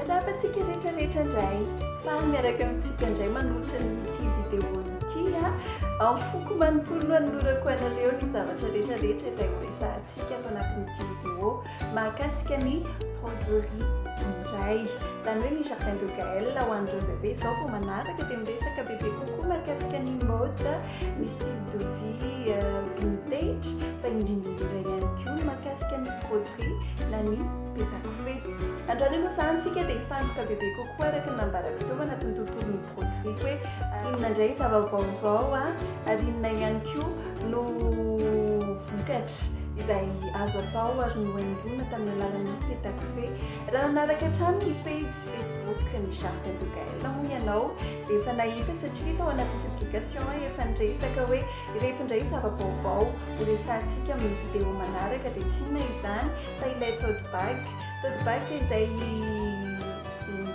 Miarahaba antsika rehetra rehetra indray. Faly miaraka amintsika indray manolotra an'ity vidéo ity. Amin'ny foko manontolo no anolorako anareo ny zavatra rehetra rehetra izay horesahantsika ato anatin'ity vidéo mahakasika ny broderie indray. Izany hoe ny jardin de Gaël ho an'ireo izay hoe izao vao manaraka dia miresaka bebe kokoa mahakasika ny mode, ny style de vie vintage fa indrindra indrindra ihany koa ny mahakasika ny broderie na ny petakofehy. Androany aloha izany tsika dia hifantoka bebe kokoa araka ny nambarako teo anatin'ny tontolon'ny broderie hoe inona indray zava-baovao ary inona ihany koa no vokatra izay azo atao ary nohaingoina tamin'ny alalan'ny petakofehy. Raha nanaraka hatrany ny pejy Facebook ny Jardin de Gaël moa ianao dia efa nahita satria tao anatin'ny publication efa niresaka hoe ireto indray zava-baovao ho resahantsika amin'ny vidéo manaraka dia tsy inona izany fa ilay tote bag. Tote bag izay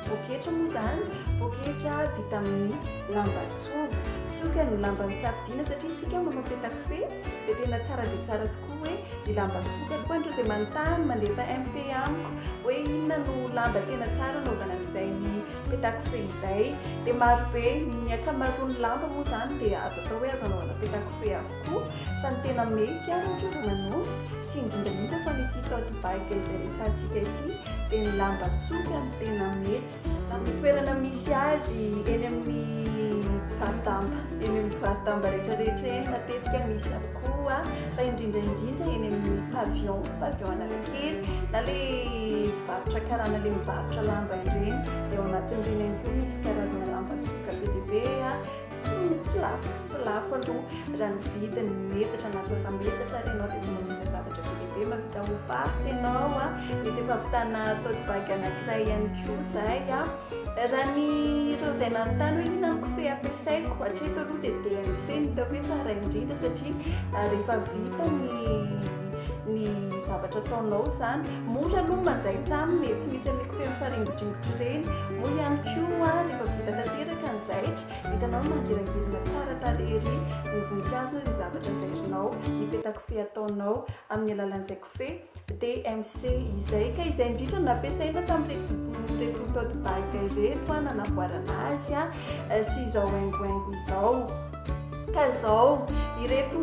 poketra moa izany, poketra vita amin'ny lamba soga. Soga no lamba nosafidiana satria isika manao petakofehy dia tena tsara dia tsara tokoa hoe ny lamba soga. Ho an'ireo izay manontany, mandefa MP amiko hoe inona no lamba tena tsara anaovana an'izay petakofehy izay dia maro be, ny ankamaroan'ny lamba moa izany dia azo atao hoe azo anaovana petakofehy avokoa fa ny tena mety ary ohatra vao manomboka sy indrindra indrindra fa ity tote bag izay resahantsika ity dia ny lamba soka no tena mety. Amin'ny toerana misy azy eny amin'ny mpivaro-damba, eny amin'ny mpivaro-damba rehetrarehetra eny matetika misy avokoa fa indrindra indrindra eny amin'ny pavillon, pavillon Analakely na le mpivarotra karana le mivarotra lamba ireny dia ao anatin'ireny ihany koa misy karazana lamba soka be dia be tsy tsy lafo, tsy lafo aloha raha ny vidiny metatra na antsasa-metatra ary ianao dia efa mahavita zavatra be dia be, mahavita oparte ianao, mety efa ahavitana tote bag anankiray ihany koa izay. Raha ny ireo izay nanontany hoe inona ny kofehy ampiasaiko, hatreto aloha dia DMC no hitako hoe tsara indrindra satria rehefa vita ny ny zavatra ataonao izany, mora aloha ny manjaitra aminy e, tsy misy an'ilay kofehy mifaringodringotra ireny, moa ihany koa rehefa vita tanteraka ny zaitra, hitanao ny mangirangirana tsara tarehy ery ny voninkazo na izay zavatra zairinao, ny petakofehy ataonao amin'ny alalan'izay kofehy DMC izay. Ka izay indrindra no nampiasaina tamin'ireto ireto tote bag ireto nanamboarana azy sy izao haingohaingo izao. Ka izao, ireto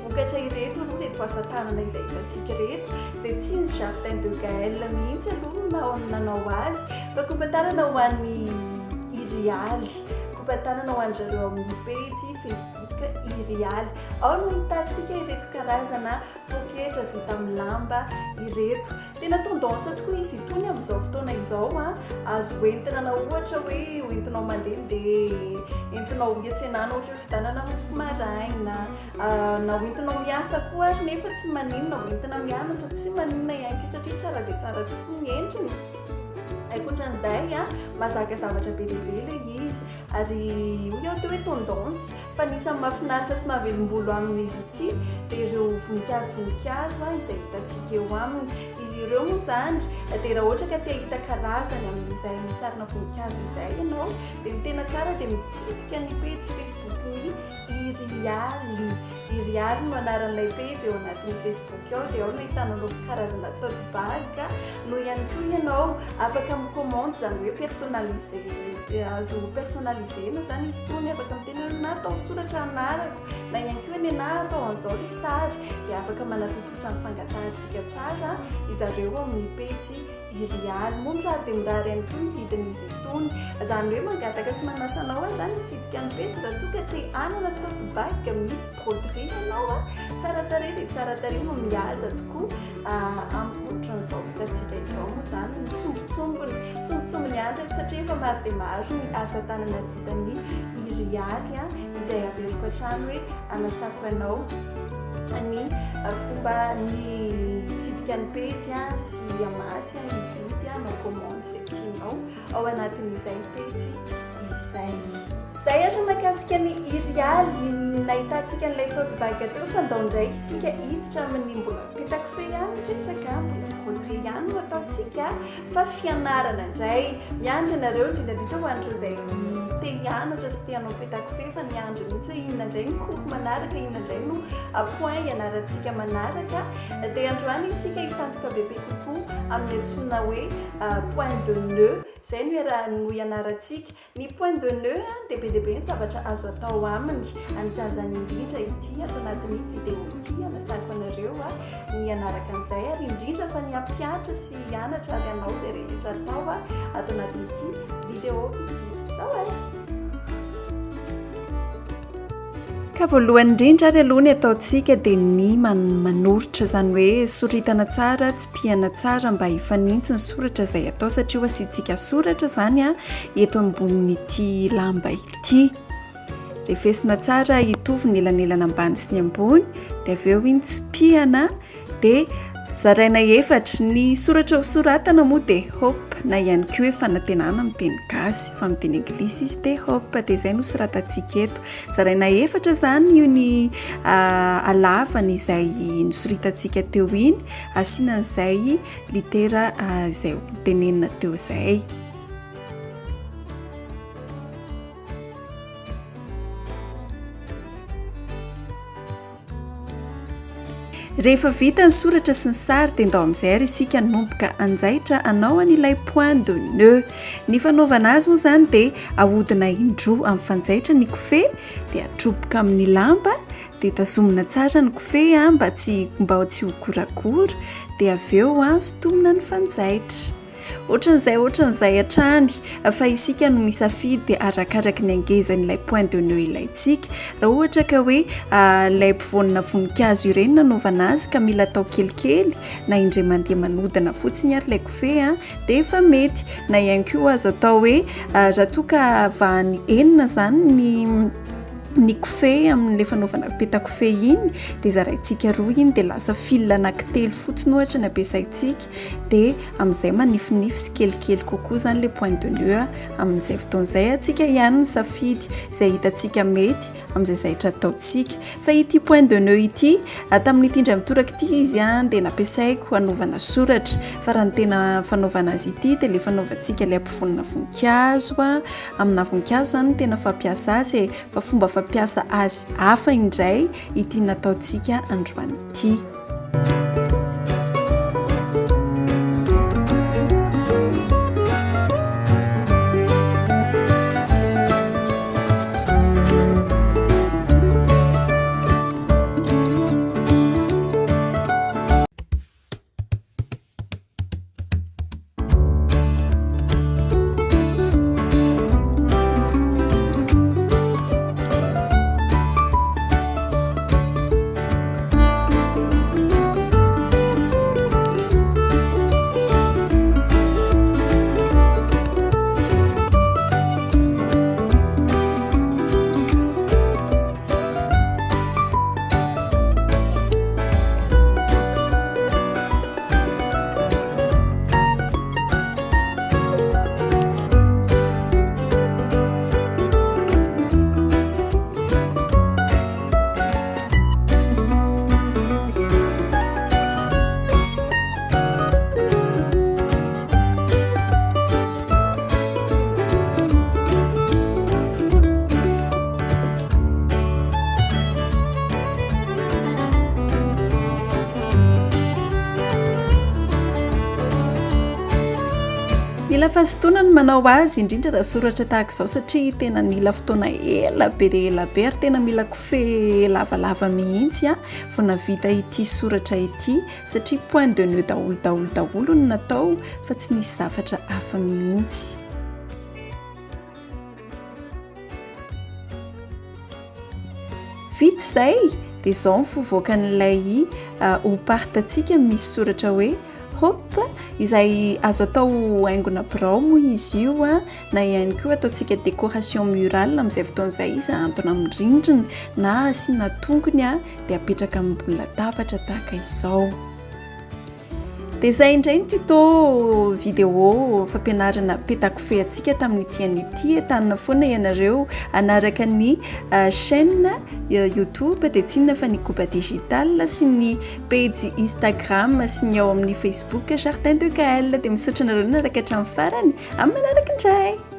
vokatra ireto aloha, ireto asa tanana izay hitantsika ireto dia tsy ny Jardin de Gaël mihitsy aloha no nanao azy fa kopa-tanana ho an'ny Irialy, kopa-tanana ho an-dry zareo amin'ny pejy Facebook Irialy. Ao no ahitantsika ireto karazana poketra vita amin'ny lamba ireto. Tena tendance tokoa izy itony amin'izao fotoana izao a. Azo hoentina na ohatra hoe hoentinao mandehandeha, entinao hiantsenana ohatra hoe vitanana mofo maraina, na hoentinao miasa koa ary nefa tsy maninona, hoentina mianatra tsy maninona ihany koa satria tsara dia tsara tokoa ny endriny. Ankoatran'izay a, mahazaka zavatra be dia be ilay izy ary hoy aho teo hoe tendance. Fa ny isan'ny mahafinaritra sy mahavelom-bolo amin'izy ity dia ireo voninkazo voninkazo izay hitantsika eo aminy. Izy ireo moa izany dia raha ohatra ka te hahita karazany amin'izay sarina voninkazo izay ianao dia ny tena tsara dia mitsidika ny pejy Facebook-n'ny Irialy. Irialy no anaran'ilay pejy eo anatin'ny Facebook ao dia ao no ahitanao karazana tote bag no ihany koa ianao afaka mi-commande izany hoe personnalisé azo personnalisena izany izy itony, afaka miteny hoe na atao soratra anarako na ihany koa hoe na atao an'izao ilay sary dia afaka manatontosa ny fangatahantsika tsara izareo amin'ny pejy Irialy. Moa mirary dia mirary ihany koa ny vidin'izy itony. Izany hoe mangataka sy manasa anao aho izany hitsidika ny pejy raha toa ka te hanana tote bag misy broderie ianao, tsara tarehy dia tsara tarehy no mihaja tokoa. Ankoatran'izao hitantsika izao moa izany ny sombintsombiny, sombintsombiny ihany ireto satria efa maro dia maro ny asa tanana vitan'ny Irialy izay averiko hatrany hoe anasako anao ny fomba ny hitsidika ny pejy sy hamatsy, hividy, hanao commande izay tianao ao anatin'izay pejy izay. izay. Izay ary mahakasika ny irialy nahitantsika an'ilay tote bag teo fa ndao indray isika hiditra amin'ny mbola petakofehy ihany ny resaka, mbola broderie ihany no ataontsika fa fianarana indray. Miandry anareo indrindra indrindra ho an'ireo izay te hianatra sy te hanao petakofehy fa miandry mihitsy hoe inona indray ny cours manaraka, inona indray no point hianarantsika manaraka. Dia androany isika hifantoka bebe kokoa amin'ny antsoina hoe point de nœud. Izay no iarahan'ny no hianarantsika. Ny point de nœud dia be dia be ny zavatra azo atao aminy, anisan'izany indrindra ity ato anatin'ny vidéo ity anasako anareo ny hanaraka an'izay ary indrindra fa ny hampiatra sy hianatra ary hanao izay rehetra atao ato anatin'ity vidéo ity. Ndao ary! Ka voalohany indrindra ary aloha ny ataontsika dia ny manoritra, izany hoe soritana tsara, tsipihana tsara mba hifanintsy ny soratra izay atao satria ho asiantsika soratra izany eto ambonin'ity lamba ity. Refesina tsara hitovy ny elanelana ambany sy ny ambony dia avy eo iny tsipihana Dia zaraina efatra. Ny soratra ho soratana moa dia hope na ihany koa hoe fanantenana amin'ny teny gasy fa amin'ny teny anglisy izy dia hope. Dia izay no soratantsika eto. Zaraina efatra izany io ny halavany izay nosoritantsika teo iny, asiana an'izay litera izay notenenina teo izay. Rehefa vita ny soratra sy ny sary dia ndao amin'izay ary isika hanomboka hanjaitra hanao an'ilay point de nœud. Ny fanaovana azy moa izany dia ahodina indroa amin'ny fanjaitra ny kofehy dia atroboka amin'ny lamba dia tazomina tsara ny kofehy mba tsy mba tsy ho goragora dia avy eo sintomina ny fanjaitra. Ohatran'izay ohatran'izay hatrany fa isika no misafidy dia arakaraky ny hangezan'ilay point de nœud ilaintsika. Raha ohatra ka hoe ilay ampovoanina voninkazo ireny nanaovana azy ka mila atao kelikely na indray mandeha manodina fotsiny ary ilay kofehy dia efa mety. Na ihany koa azo atao hoe raha toa ka vahany enina izany ny ny kofehy amin'ilay fanaovana peta-kofehy iny dia zaraintsika roa iny dia lasa fil anankitelo fotsiny ohatra ny ampiasaintsika dia amin'izay manifinify sy kelikely kokoa izany ilay point de nœud amin'izay fotoana izay antsika ihany ny safidy izay hitantsika mety amin'izay zaitra ataontsika. Fa ity point de nœud ity, tamin'ity indray mitoraka ity izy dia nampiasaiko hanaovana soratra, fa raha ny tena fanaovana azy ity dia ilay fanaovantsika ilay ampivonina voninkazo, amina voninkazo izany no tena fampiasa azy e, fa fomba fampiasa azy hafa indray ity nataontsika androany ity. Mila fahazotoana ny manao azy, indrindra raha soratra tahaka izao satria tena nila fotoana ela be dia ela be ary tena mila kofehy lavalava mihitsy vao nahavita ity soratra ity satria point de nœud daholo daholo daholo no natao fa tsy nisy zavatra hafa mihitsy. Vita izay dia izao ny fivoakan'ilay hopartantsika misy soratra hoe Hope izay azo atao haingona birao moa izy io na ihany koa ataontsika décoration murale amin'izay fotoana izay izy ahantona amin'ny rindrina na asiana tongony dia apetraka ambony latabatra tahaka izao. Dia izay indray ny tuto vidéo fampianarana petakofehy antsika tamin'ity anio ity. Entanina foana ianareo hanaraka ny chaîne YouTube dia tsy inona fa ny Koba Digital sy ny pejy Instagram sy ny ao amin'ny Facebook Jardin de Gaël. Dia misaotra anareo nanaraka hatramin'ny farany. Amin'ny manaraka indray.